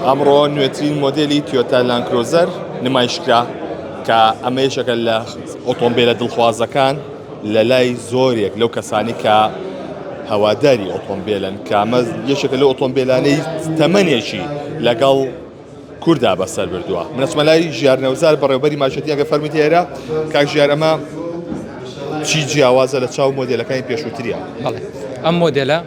ئەمڕۆ نوێترین مۆدێلی تیۆتا لانکرۆزەر نمایشکرا کە ئەمە یەکێکە لە ئۆتۆمبیلە دڵخوازەکان لە لای زۆرێک لەو کەسانی کە هەواداری ئۆتۆمبیلن کە ئەمە یەکێکە لەو ئۆتۆمبیلانەی تەمەنێکی لەگەڵ کوردا بەسەر بردووە. من ئەچمە لای ژیار نەوزار بەڕێوبەری مارکێتینگ ئەگەر فەرموویت ئێرە کاک ژیار ئەمە چی جیاوازە لە چاو مۆدێلەکانی پێشووتریان؟ بەڵێ ئەم مۆدێلە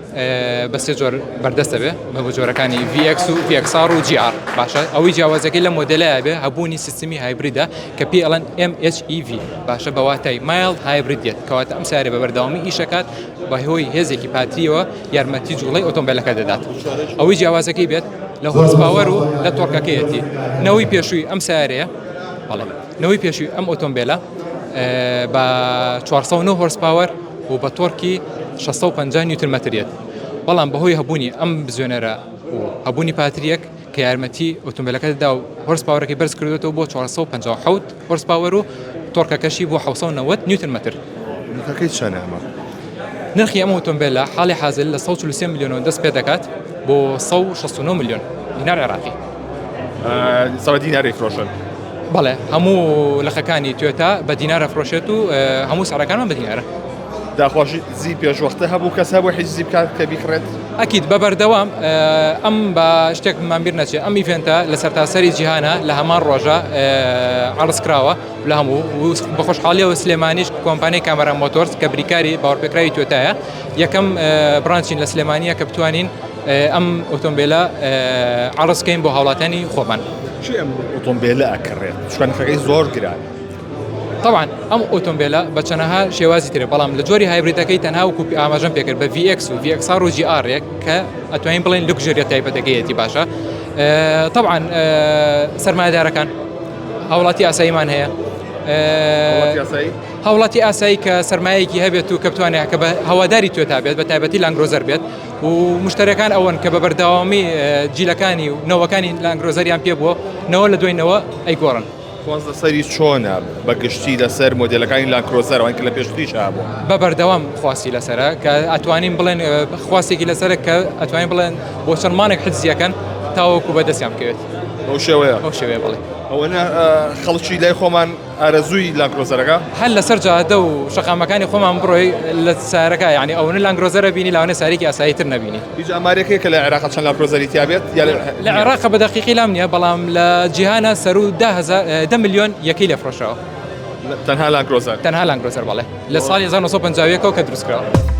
بە سێ جۆر بەردەستە بێ بە جۆرەکانی VX و VXR و GR باشە ئەوەی جیاوازەکەی لە مۆدێلەیە بێ هەبوونی سیستمی hybrid ە کە پێی ئەڵێن MHEV باشە بە واتای mild hybrid دێت کەواتە ئەم سیارە بە بەردەوامی ئیشەکات بە هۆی هێزێکی پاتریەوە یارمەتی جوڵەی ئۆتۆمبیلەکە دەدات ئەوەی جیاوازەکەی بێت لە horsepower و لە torque ەکەیەتی نەوەی پێشووی ئەم سیارەیە بەڵێ نەوەی پێشووی ئەم ئۆتۆمبیلە بە 409 horsepower و بە torque ی 650 نیوتن مەتر یەت بەڵام بەهۆی هەبوونی ئەم بزوێنەرە و هەبوونی پاتریەک کە یارمەتی ئۆتۆمبیلەکە دەدا و horsepower ەکەی بەرز کردوێتەوە بۆ 457 horsepower و torque ەکەشی بۆ 690 نیوتن مەتر. نرخەکەی چەنە ئەمە؟ نرخی ئەم ئۆتۆمبیلە حاڵی حازر لە 143 ملیۆنەوە دەست پێ دەکات بۆ 169 ملیۆن دینار عێراقی. سەوە دیناری فرۆشن؟ بەڵێ هەموو لقەکانی توێتا بە دینارە فرۆشێت و هەموو سعرەکانمان بە دینارە. داخوازی پێشوەختە هەبوو کەس هەبوو حیجزی بکات کە بیکڕێت؟ ئەکید بە بەردەوام ئەم بە شتێکمان بیر نەچێ ئەم event ە لە سەرتاسەری جیهانە لە هەمان ڕۆژە عەرز کراوە لە هەموو بە خۆشحاڵیەوە سلێمانیش کۆمپانیای کامەران مۆتۆرس کە بریکاری باوەڕپێکراوی توێتایە یەکەم branch ین لە سلێمانیە کە بتوانین ئەم ئۆتۆمبیلە عەرز کەین بۆ هاوڵاتیانی خۆمان. کێ ئەم ئۆتۆمبیلە ئەکڕێت؟ چونکە نرخەکەی زۆر گرانە. تەبعەن ئەم ئۆتۆمبیلە بە چەنەها شێوازی ترە بەڵام لە جۆری hybrid ەکەی تەنها وەکو ئاماژەم پێکرد بە VX و VXR و GR ێک کە ئەتوانین بڵێن luxury ە تایبەتەکەیەتی باشە تەبعەن سەرمایەدارەکان هاوڵاتی ئاساییمان هەیە هاوڵاتی ئاسایی کە سەرمایەکی هەبێت و کە بتوانێت کە بە هەواداری توێتا بێت بە تایبەتی لانگرۆزەر بێت و مشتەرەکان ئەوەن کە بە بەردەوامی جیلەکانی و نەوەکانی لانگرۆزەریان پێ بووە نەوە لە دوای نەوە ئەیگۆڕن. خواست لەسەری چۆنە بە گشتی لەسەر مۆدێلەکانی لانکرۆزەر ئەوان کە لە پێشتریش هەبوو؟ بە بەردەوام خواستی لەسەرە کە ئەتوانین بڵێن خواستێکی لەسەرە کە ئەتوانین بڵێن بۆ چەند مانێک حجزیەکەن تاوەکو بە دەستیان بکەوێت. بەو شێوەیە؟ بەو شێوەیە بەڵێ. ئەوەنە خەڵکی لای خۆمان ئارەزووی لانکرۆزەرەکە؟ هەر لەسەر جادە و شەقامەکانی خۆمان بڕۆی لە سارەکە یعنی ئەوەنە لانکرۆزەرە بینی لاوانەیە سارێکی ئاسایی تر نەبینی. هیچ ئامارێک هەیە کە لە عێراق چەند لانکرۆزەری تیا بێت؟ لە عێراق بە دەقیقی لام نییە بەڵام لە جیهانە سەروو 10 ملیۆن یەکەی لێ فرۆشراوە. تەنها لانکرۆزەر؟ تەنها لانکرۆزەر بەڵێ لە ساڵی 1950 کە دروست کراوە.